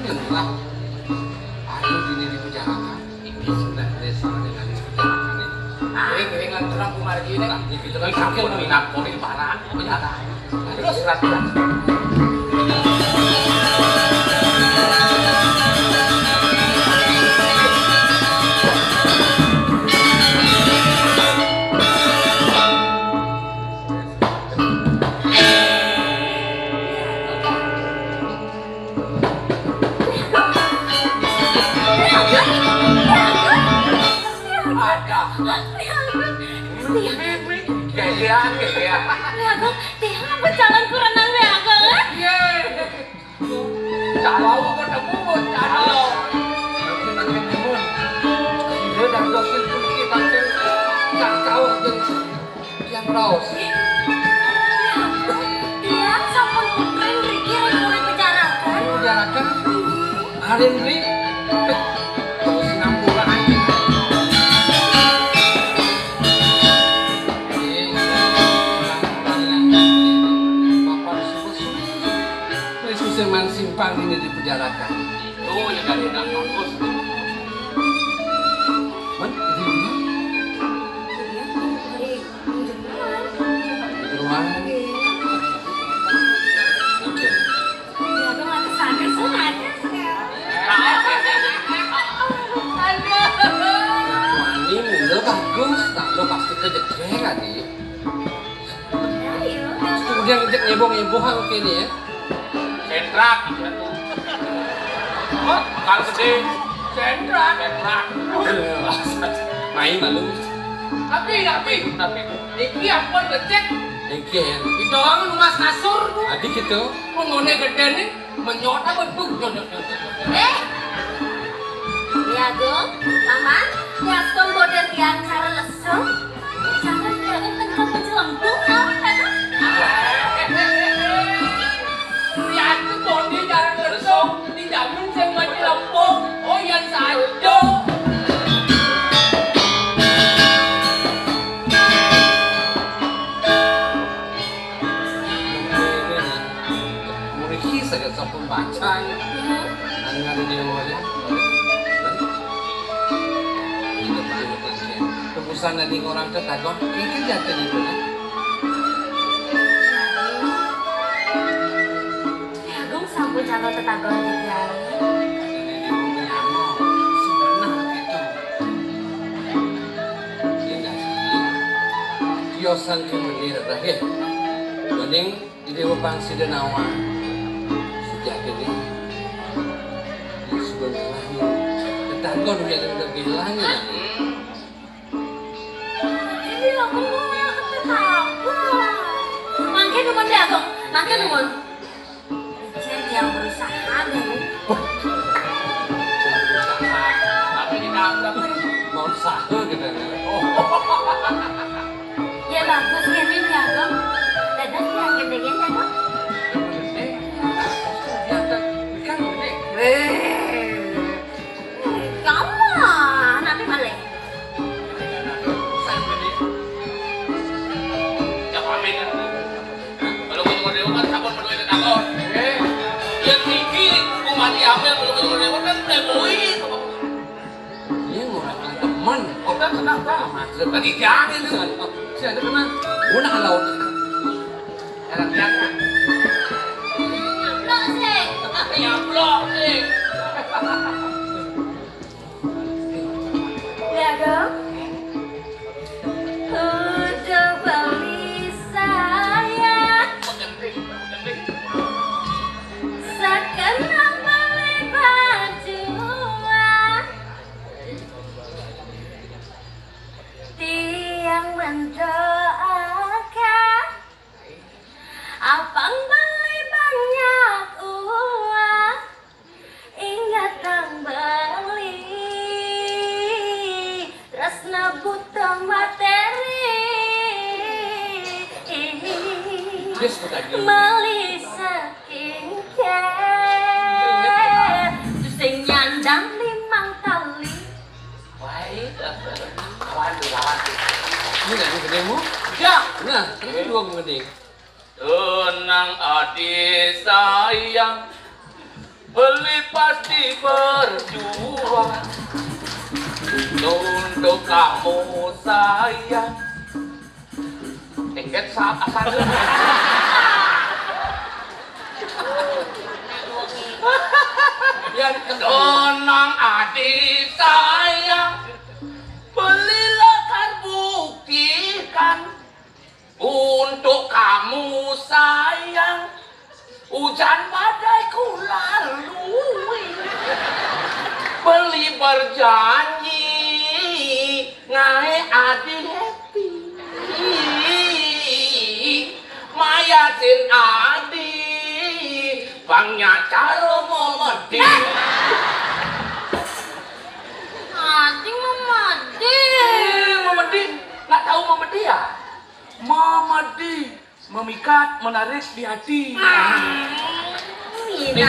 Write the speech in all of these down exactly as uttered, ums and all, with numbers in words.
Lah, aduh, ini di penjarakan. Ini sudah, ini sudah, ini sudah. Kering, kering, lanturan kumargi ini. Lah, ini kita kan sampun minat kori barang, penjara. Terus, terus. Ada. Gegean, gegean. Tiang apa jalan kuranang ya, Kang? Iya. Kalau ketemu, Bos, kalau. Nanti, nanti, Bos. Dia dah dosin kunci, nanti. Tak tahu, jadi. Yang raos. Tiang sampun putri mriki rikala pejarakan. Pejarakan? Arin ri. Terus ngampura aja. Bapak suka suka. Wis, wis, man simpang ini di pejarakan. Itu ya dari anak kampus. Man, itu gimana? Iya, dari Di rumah. Iya. Oke. Iya, aku mati sadar, sadar. Aduh. Mani mula bagus, tak lo pasti kejegeng, Adi. Ayo. Kemudian ngejek nyeboh-nyeboh aku kene ya. Sentrak. Hah? Kalau gede. Sentrak. Sentrak. Main malu. Tapi, tapi, tapi. Iki ampun becek. Iki ya. Itu orang rumah kasur tuh. Adi gitu. Penggone gede nih, menyot apa tuh? Eh, Agung, Paman, ya, Agung, bodoh tiang cara lesung. Jangan, jangan kenceng-kenceng lempung, ya, kan? Ya, aku bodoh cara lesung, dijamin saya mati lempung. Oh, yang saja. Mriki saged sampun bacang. Hmm. Nang ada di rumahnya. Tebusan dari orang ketagon, pikir jatuh di mana? Agung sampun calon tetagon tiang. Ini di rumahnya, sebenarnya itu. Indah. Tiosan ke menir, dah, ya. Mending Ide pang sida nawang. Sejatine sudah lahir. Tetangga dunia dan kegilaan ya. Ini aku mau tetangga. Mangke nuwun, Dek Agung. Mangke nuwun. Ijen yang berusaha, nih. Tapi kita mau usaha gitu. Oh. Ya bagus kene ya, Kong. Dados yang gede-gede, Kong. Eh, kamu nanti balik. Ya pamit. Kalau mau dewa kan takut perlu itu takut. Eh, yang tinggi, mau mati apa yang belum mau dewa kan udah boy. Iya, ngurang temen. Oke, kenapa? Maksud tadi jangan itu. Si ada kena. Guna kalau. Anak biasa. Nyablok sih. Nyablok sih. Ya dong. Udah beli saya. Sekarang beli baju. Tiang mendoakan abang beli banyak uang, ingat nang beli tresna buta materi. Yes, Pak Haji. Meli skincare sing nyandang limang tali. Baik. Lawan tuh, lawan tuh. Ini nggak gedemu? Ya. Nah, ini dua gedeng. Tenang adi sayang. Beli pasti berjuang untuk kamu sayang. Tiket saat asal. Ya, tenang adik sayang. Belilah kar buktikan untuk kamu sayang. Hujan badai ku lalui. Beli berjanji ngae adi happy. Mayasin adi bangnya caro memedi. Adi memedi. Eh, memedi. Nggak tahu memedi ya? Memedi, memikat, menarik di hati. Ini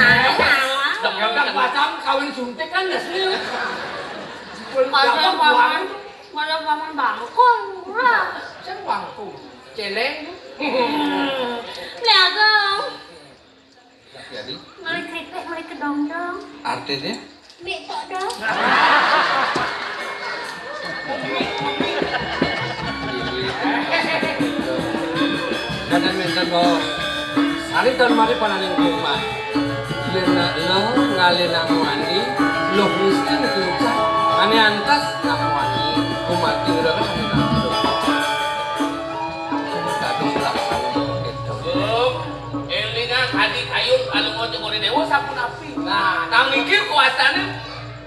dong, yang kan pasang kawin suntik kan nggak sih? Kalau paman, kalau paman bangkul, murah. Saya bangkul, celeng. Lihat dong. Jadi, meli keripik, meli kedondong. Artinya? Mie tok dong. Jangan minta mau. Sari tahun mari pananing rumah. Yen lo ngalih nang wani, lo miskin diucap. Ane antas nang wani, kumati ora ora ane nang lo. Dados laksana begitu. Elingan adi kayun kalau mau cemori dewa sapunapi. Nah, nang iki kuasane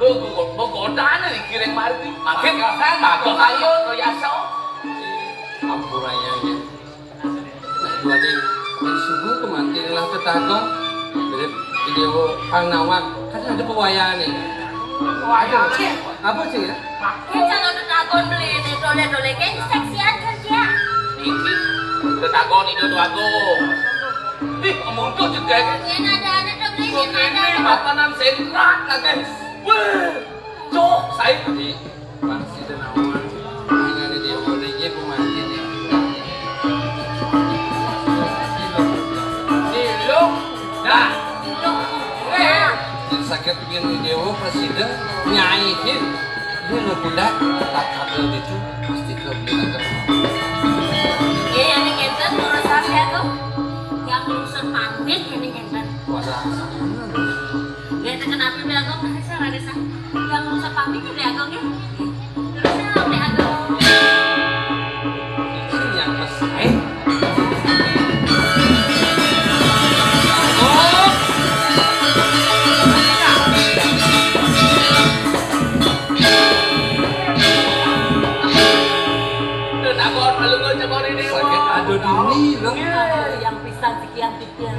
go-, go-, gogodane iki ring margi. Makin mago kayun, kayasa. Ampuraya ya. Nah, duane yen subuh kemanti lah tetagon. Mirip Dewa Pangawan. Kan ada pewayane. Pewayane. Apa sih ya? Ki calon tetakon beli ini dole-dole kan seksian kerja. Iki tetakon itu tuh aku. Ih, kemuntuk juga kan. Ini ada ada tuh beli di mana? Ini makanan sentrat lagi. Wah, cok, saya tadi pasti tenawan. Ini ada dia olehnya pemantin ya. Silung. Dah. Jadi sakit bikin dewa presiden nyaihin. Ini lo budak tak kabel itu pasti ke budak. Ya, yang ngenten urusan ya tuh. Yang urusan pamit ini ngenten. Wah, ya itu kenapa beli agong dari sana, dari sana? Yang urusan pamit beli agong ya. Terus saya beli agong. Yang mesai. Sakit ado dini loh. Yang pisan sekian pikir.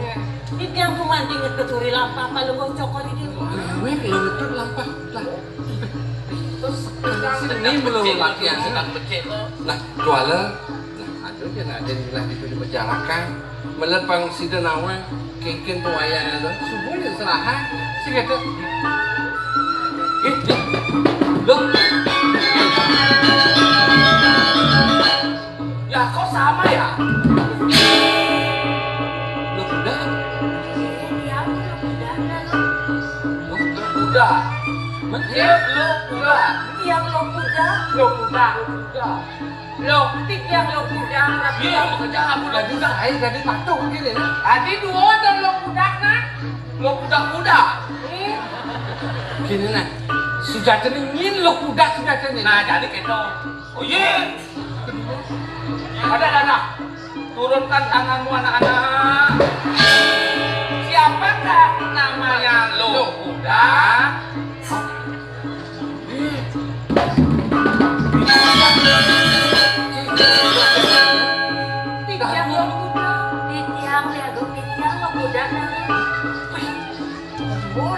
Iki yang kumanti ngetuturi lampah palungguh cokor iki. Weh, lho ngetut lampah. Lah. Terus sini mulu latihan sedang becek kok. Nah, kuala. Nah, aduh, yen ada ilah itu dipenjarakan. Melet pang sida nawang, kengken pewayaan itu. Subuh ya serahan. Sing ada. Eh, eh. Loh. Ya, kok sama ya? Lo kuda? Iya, lo kuda. Lo kuda. Iya, lo kuda. Yang lo kuda. Lo kuda. Lo kuda. Lo tik yang lo kuda. Iya, lo kerja apa lo kuda? Saya jadi patuh gini ya. Tadi dua dan lo kuda, nah. Lo kuda-kuda. Gini nah. Sudah teringin lo kuda sudah teringin. Nah, jadi gitu. Oh iya. Ada, ada, ada. Turunkan tanganmu, anak-anak. Siapakah namanya Loh Kuda? Titiang Loh Kuda. Titiang, lihat dong, titiang Loh Kuda.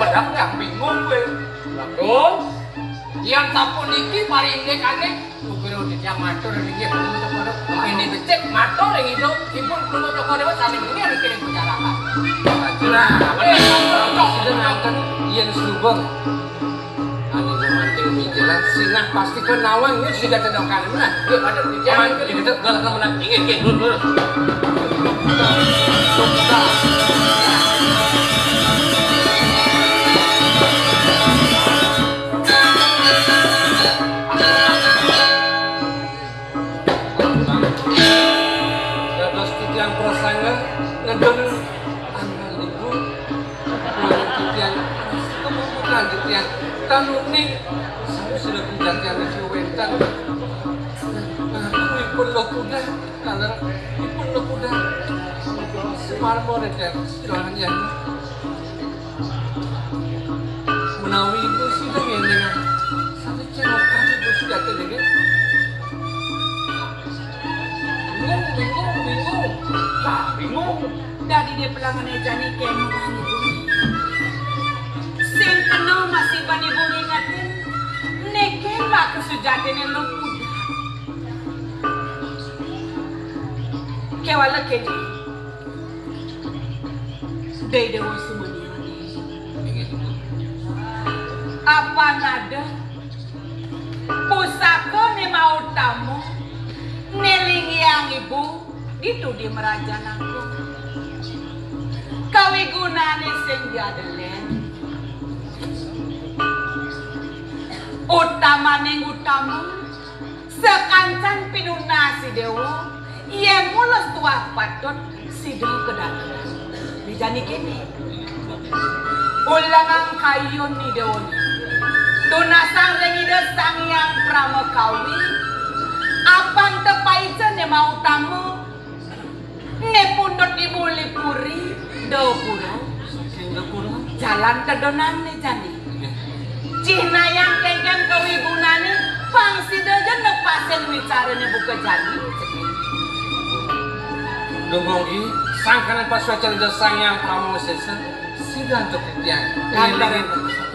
Bedak yang bingung gue. Bagus. Yang sampun niki parindik aneh. Supir udah yang matur niki, ini becek matur yang itu, ibu perlu toko dewa saling ini harus kirim penjarakan. Nah, apa yang matur? Sudah ngakan, yen subeng. Anu manting mikiran, sinah pasti ke nawang, ini sudah tendokan. Nah, yuk, ada di jalan, kita galak menang. Ingat, ingat, lurus, lurus. Lanjut ya. Tanuning sami sira pun jatian wis wénten. Nah, ipun lo kuda, kaler ipun lo kuda. Semar moredan, silakan ya. Menawi ibu sida ngene, sami cengokan ibu sida ngene. Bingung, bingung, bingung. Lah, bingung. Dadi dé pelangane jani kemurang ibu. Sing kena masih bani ibu ngingetin, niki maka sujatine lu kuda. Kewala kene. Dai Dewa Sumaniane. Apa nada pusaka ne mau tamu, nelingiang ibu ditu di merajan aku. Kawigunane sing diadelen. Utamaning utama, sakancan pinunasi Dewa, yen mulus tuah patut sida kedadelan. Dijani kene. Ulangang kayun ni Dewa. Tunasang ring Ida Sang Hyang Pramakawi, apan tepaica ne mautama, ne pundut di Buli Puri, Dapura. Saking Dapura. Jalan tedonan ne jani. Nggih. Cihnayang kengken kawigunane, pang sida ja nepasin wicarane buka jani. Dungkong i, sangkaning pasuecan Ida Sang Hyang Pramawesesa, sida antuk titiang. Antara.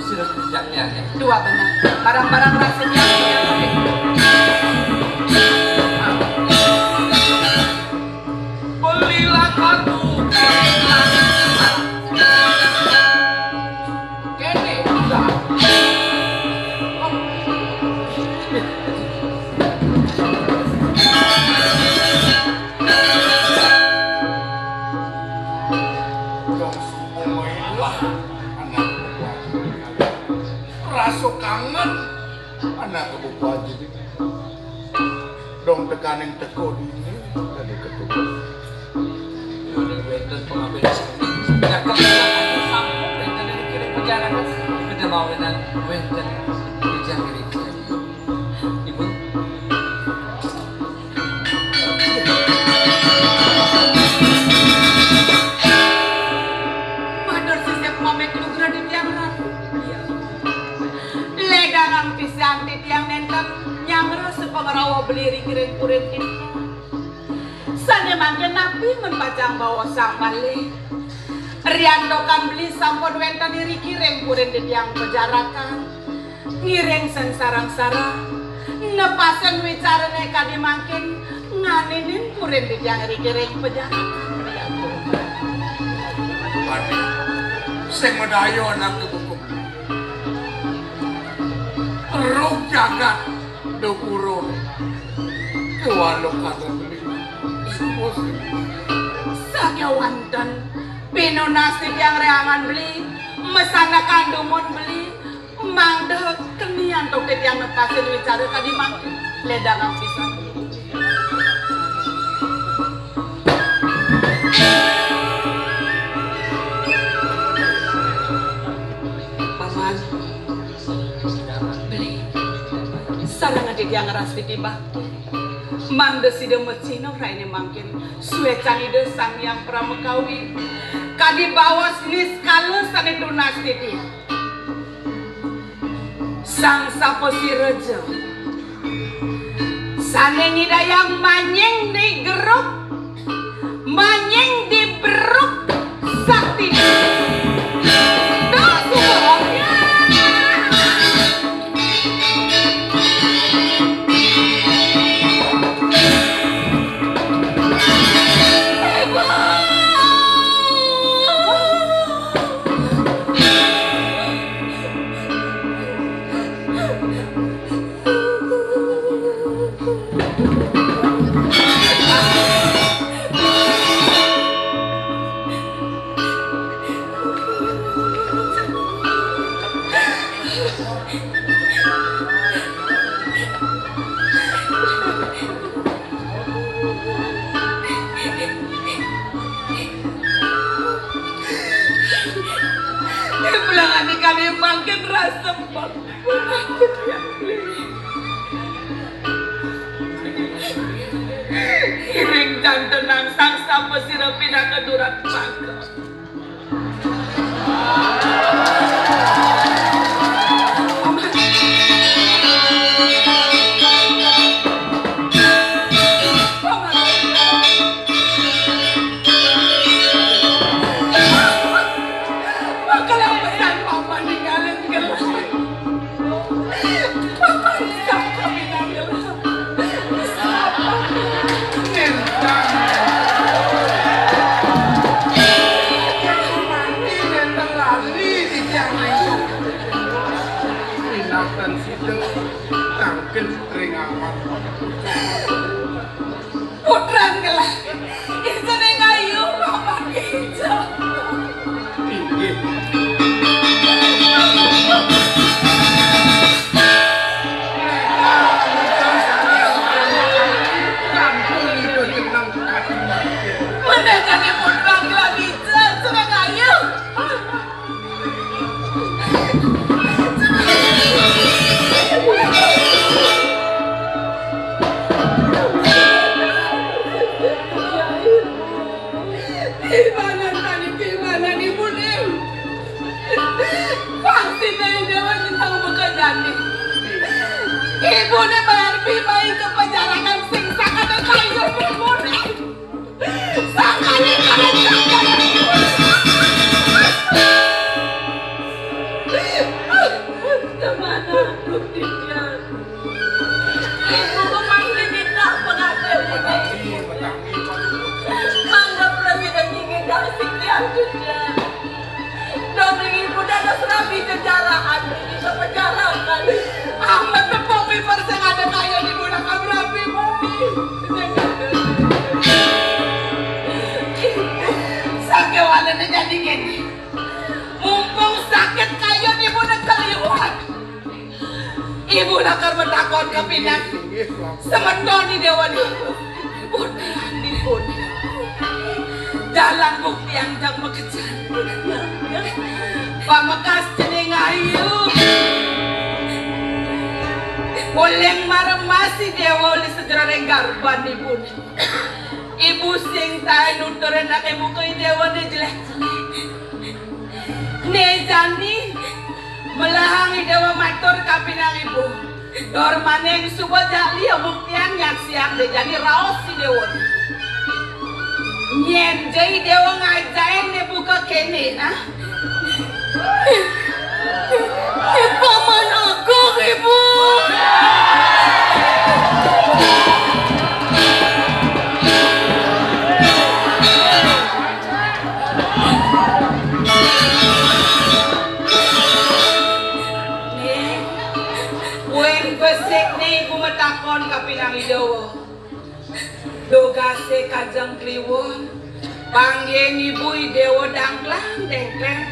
Sida titiang, ya. Dua benar. Barang-barang rasa tiang, tiang, Belilah kartu. Kene, udah. Dong semua ilah anak buah. Rasa kangen anak buah jadi. Dong tekaning teka dini dadi ketugas. Wénten pengabéh sami. Jagat sampun wénten ing kiring pejarakan. Kita mawinan wénten pejarakan. Ibu. Matur sisip pamit lugra di tiang ratu. Ledangang pisan titiang nénten nyanggra sapangrawa beli ring kiring purin titiang. Sané mangkin napi men pacang baosang malih. Riantukan beli sampun wénten iriki ring purin titiang pejarakan. Ngiring sangsarang-sarang. Nepasin wicarané kadi mangkin nganinin purin titiang iriki ring pejarakan. Padi, sing madaya anak kebukum. Rug jagat Dapura. Kewala kadang beli. Sakéwanten pinunas titiang réangan beli, masandekan dumun beli, mangda keni antuk titiang nepasin wicara kadi mangkin. Ledangang pisan. Paman. Beli. Sareng titiang ngrastiti bakti. Mangda sida masina rainé mangkin suécan Ida Sang Hyang Pramakawi. Kadi baos niskala sané tunas titiang. Sang sapa sira ja sané nyidayang manying di geruk, manying di beruk sakti. Dos suba. Pulang adik kami mangkin. Iring jantenang sang sapa sira pinaka durat mangga. Paman. Paman. Paman. Paman. Paman. Paman. Rinangkan sida tangkil ring awan. Putran gelah. Ijine ngayu, Paman Kijang. Inggih. Meneh jane putran gelah Kijang, sudah ngayu. Pimanan tani, pimanan ibu ning. Pasti dari dewa nyentang bekerjane. Ibu ne bayar pimain ke penjarangan sing sakane kayu ibu ning. Sakane kayu. Kemana aku tinggal? Ibu memanggil kita pengantin ini. Mangga presiden ingin dari sekian juga. Dong ibu dados rabi jejarahan ini kepejarakan. Amat tepung piper sing ada kaya di budak rabi mati. Sakewanene jadi ngene. Mumpung sakit kaya di budak keliwat. Ibu lakar matakon kapining semeton Dewa niku. Putranipun. Dalang buktiang jang makejang. Pamekas cening ayu. Oleng maremasi Dewa oleh sejerareng garbanipun. Ibu sing tae nuturin anake muka Dewa ne jelek-jelek. Ne jani melahang Dewa matur kapining ibu. Dor maning suba jali buktian nyaksian ne jani raos si Dewa. Nyen jai Dewa ngajain ne buka kene, nah. Paman Agung, Ibu. Ning, wong besik ne iku matakon kapining Dewa. Dogase Kajeng Kliwon, panggen ibu Dewa dangklang dengkleng.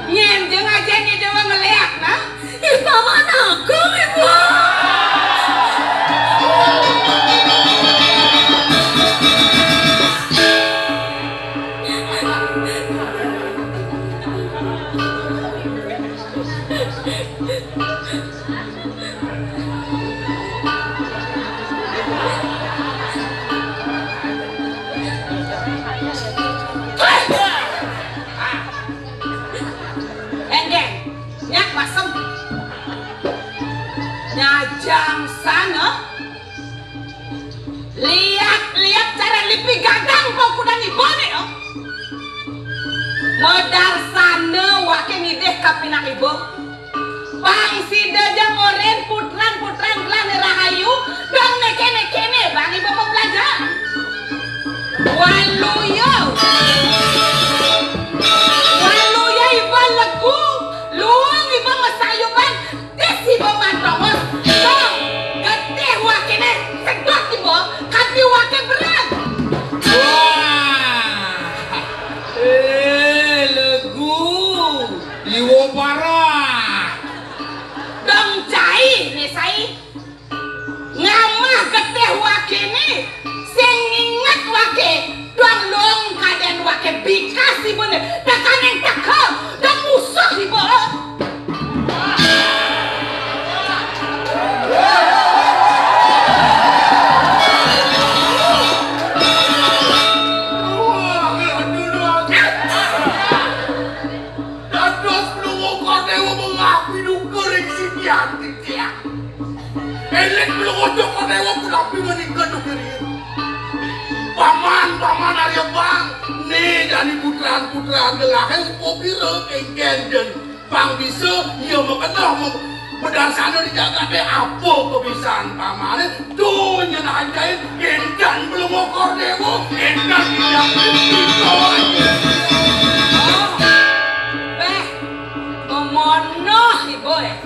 Nyen jeng aja ni Dewa ngeleak, nah. Ih, Paman Agung, Ibu. Endeng, nyak basem. Nyajang sana. Liat-liat cara lipi gadang pau kudan ibone, oh. Modar sana wake ngidih kapining ibu. Pang sida ja ngoren putran-putran gelahne rahayu, dong nekene-kene bang ibu pembelajar. Waluya. Waluya iba legu, luung iba masayuban, tis iba mantongos. Dong, getih wakene, sedot iba, kanti wake berat. Wah. Eh, legu. Iwa parah. Dong cai, ne sai. Ngamah getih wakene, sing nginget wake, dong long kaden wake bikas ibune, tekaning teka, dong musuh iba. Cantik tiang. Elit belum ojo kau dewa pulang pi menikah tuh kiri. Paman, paman Arya Bang. Nih, jani putraan-putraan gelahé upo pira kéngkén jén. Pang bisa, iya makeneh mem-, bedarsana di jagaté apa kebisaan pamané. Tuh, nyen ajaib, énten belum okor dewa, énten tidak kita. Béh, memonoh ibu, eh.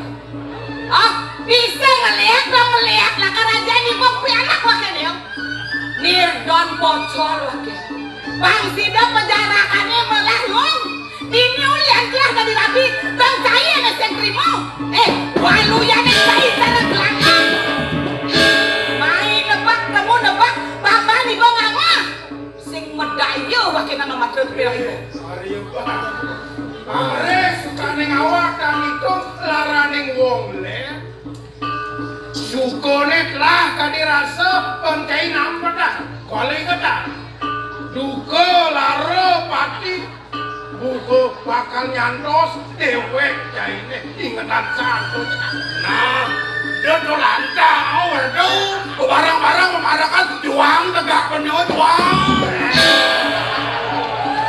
Ah, bisa ngeliat dong, ngeliat lah kerajaan ibu pianak wakil dia. Nirdon bocor wakil. Bang sida penjarakané malah lung. Dini ulian telah dadi rabi, bang cai ané sing trima. Eh, waluyané cai cara gelanggang. Mai nebak temu nebak, paman iba ngamah. Sing medaya wakina mamatur pirang ibu. Ari sukaning awak dan itu laraning wong lé. Sukané telah kadi rasa pengkei nampet dah. Kali kedah. Duka lara pati buka bakal nyantos déwék jainé ingetan satu. Nah, dia tuh lantang, oh, aduh, barang-barang memarakan juang tegak pendiwa juang.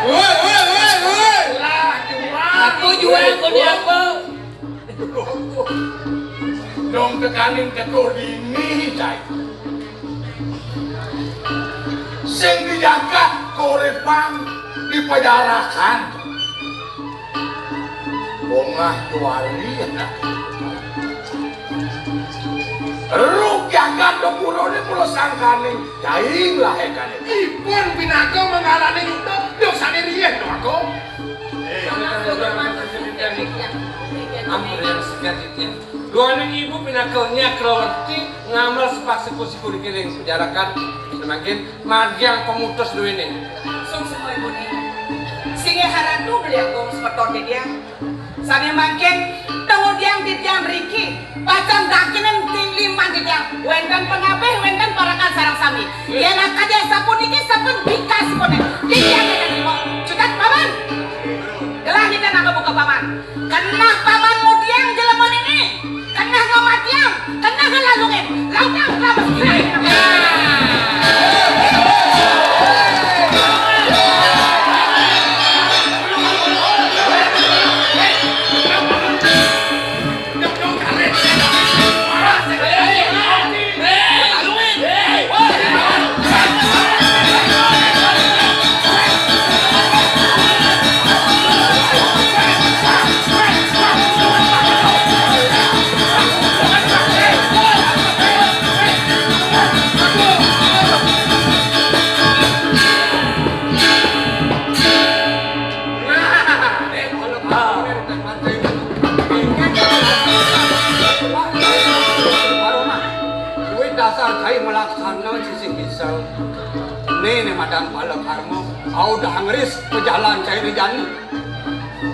Woi, woi, woi, woi. Lah, juang. Aku juang, aku diapa? Dong tekaning teko dini, cai. Sing dijaga koripan dipajarakan. Bongah tuari. Ruk jagat dong purone mula sangkaning. Cai lah ekane. Ipun pinaka mangalaning dosane riyen, Dong Agung. Ampun yang sekian titian. Duaning ibu pinaka nyakrawati ngamel sepak siku-siku dikiring pejarakan. Semangkin margiang pemutus duene. Suksma ibune. Singgih haratu beli agung semeton titian. Sane mangkin temu diang titian riki. Pacang dakinen tim liman titian. Wenten pengabeh, wenten parakan sarang sami. Yen akadi sapuniki sampun bikas pune. Titian yen nimo. Cutet paman. Gelah titian anggo buka paman. Kenah paman mudiang jelema nini. Kenah ngamatiang. Kenah ngalungin. Lautang kelames. Nah, eh, kalau kemarin Kuwi dasar cai malaksana sisih bisa. Né, né madan pala karma, au dah ngris pejalan cai né jani.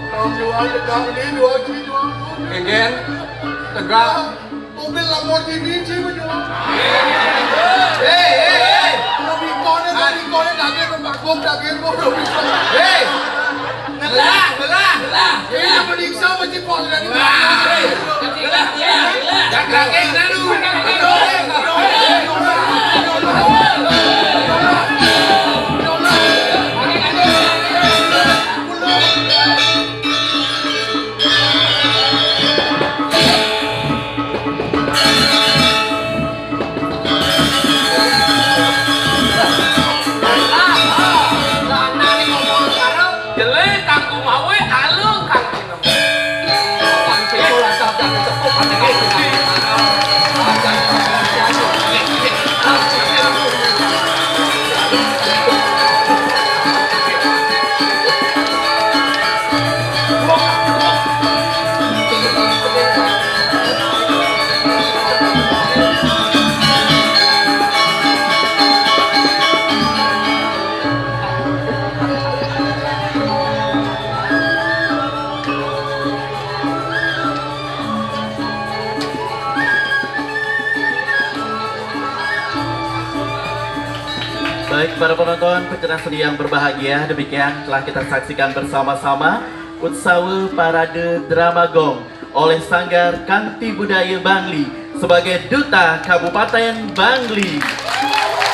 Tujuan tegak né, dua tujuan. Enggen, tegak. Mobil Lamborghini sih, bener. Hei, hei, hei. Lebih kone, lebih kone, daging, lebih kone, daging, lebih kone. Hei. Ngelah, ngelah, ngelah. Ini menyiksa mesti pos dari. Wah, ngelah, ngelah, ngelah. Jangan kaget, lalu. Jelé kang kumawi, alung kang pinemu. Baik, para penonton, pencerah seni yang berbahagia, demikian telah kita saksikan bersama-sama Utsawa Parade Drama Gong oleh Sanggar Kanti Budaya Bangli sebagai Duta Kabupaten Bangli.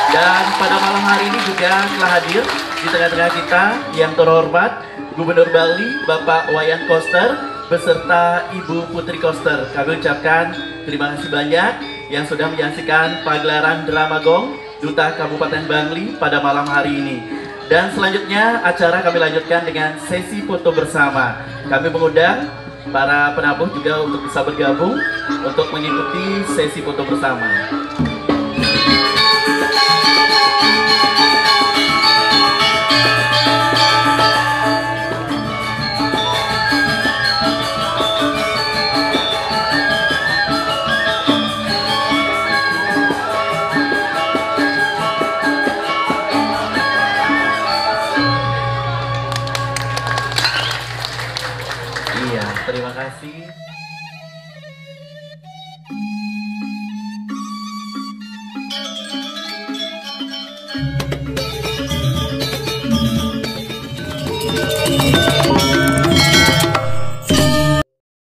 Dan pada malam hari ini juga telah hadir di tengah-tengah kita yang terhormat Gubernur Bali, Bapak Wayan Koster, beserta Ibu Putri Koster. Kami ucapkan terima kasih banyak yang sudah menyaksikan pagelaran drama Gong Duta Kabupaten Bangli pada malam hari ini. Dan selanjutnya acara kami lanjutkan dengan sesi foto bersama. Kami mengundang para penabuh juga untuk bisa bergabung untuk mengikuti sesi foto bersama. Iya, terima kasih.